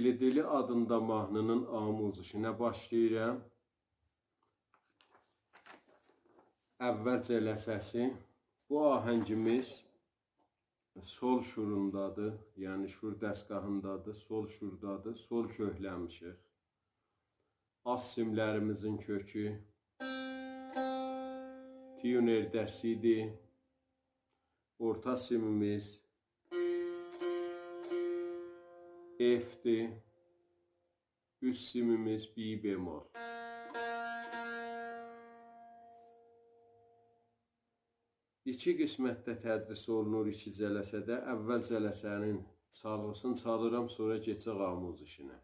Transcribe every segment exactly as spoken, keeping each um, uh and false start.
دلی دلی آدیندا ماهنی‌نین آموزشینه باشلاییرام. اول جلسه‌سی. بو آهنگیمیز سل شوروندادیر، یعنی شور دستگاهیندادیر، سل شوردادیر، سل کؤکله‌میشیک. آلت سیملریمیزین کؤکو، تیونر ده سی‌دی، اورتا سیمیمیز اف‌دی، اوست سیمیمیز ب بمل. ایکی قسمتده تدریس اولونور، ایکی جلسه‌ده. اول جلسه‌نین چالغیسینی چالیرام، سونرا کئچک آموزشینه.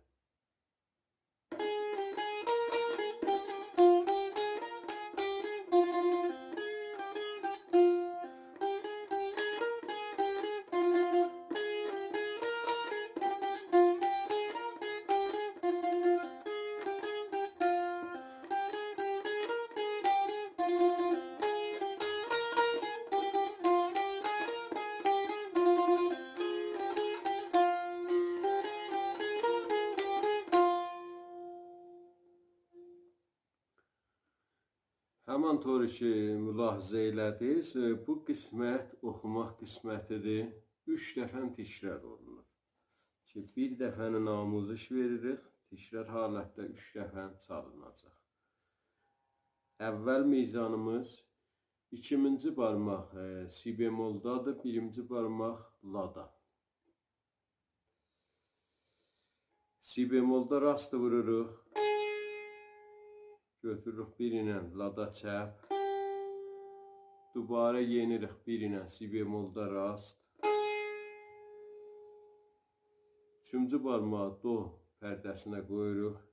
همان‌طور کی ملاحظه ائله‌دینیز، ائ، بو قسمت اوخوماق قسمتی‌دیر. اوچ دفعه تکرار اولونور. کی بیر دفعه‌نین آموزش وئریریک، تکرار حالتده اوچ دفعه چالیناجاق. اول میزانیمیز ایکیمینجی بارماق، ائ، سی بملدادیر، بیرینجی بارماق لادا. سی بملدا راست ووروروق. گؤتوروروک بیر ایله لادا چپ. دوباره یئنیریک بیر ایله سی بملدا راست. اوچونجو بارماغی دو پرده‌سینه قویوروق.